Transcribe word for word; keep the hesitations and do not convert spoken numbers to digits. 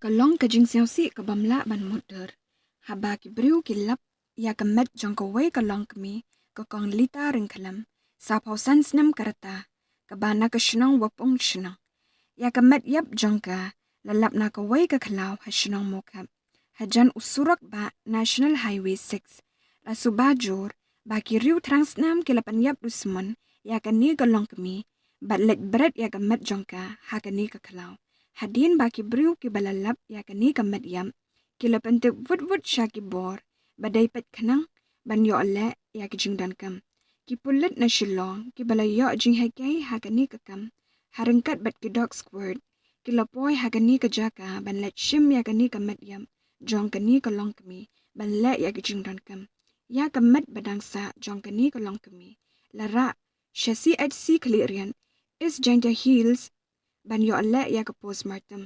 Ka long ka jingsngewsih ka bym lah ban mutdur haba ki briew ki lap ïa ka met jong kawei ka longkmie, ka Kong Lita Ryngkhlem, sawphew san snem ka rta, kaba na ka shnong Wapung Shnong. Ïa ka met ïap jong ka la lap na kawei ka khlaw ha shnong Mawkhap, hajan u surok bah National Highway six. La suba jur ba ki riew thrang snam ki la pynïap dusmon ïa kane ka longkmie bad leit bret ïa ka met jong ka ha kane ka khlaw. Hadien ba ki briew kiba la lap ïa kane ka met ïap ki la pyntip wut wut sha ki bor ba dei peit khnang ban ïoh leh ïa ki jingdonkam. Ki pulit na Shillong kiba la ïoh jinghikai ha kane ka kam, ha ryngkat bad ki dog squad, ki la poi ha kane ka jaka ban leit shim ïa kane ka met ïap jong kane ka longkmie ban leh ïa ki jingdonkam. Ïa ka met ba dang sah jong kane ka longkmie la rah sha C H C Khliehriat, East Jaintia Hills, ban ïoh leh ïa ka postmortem.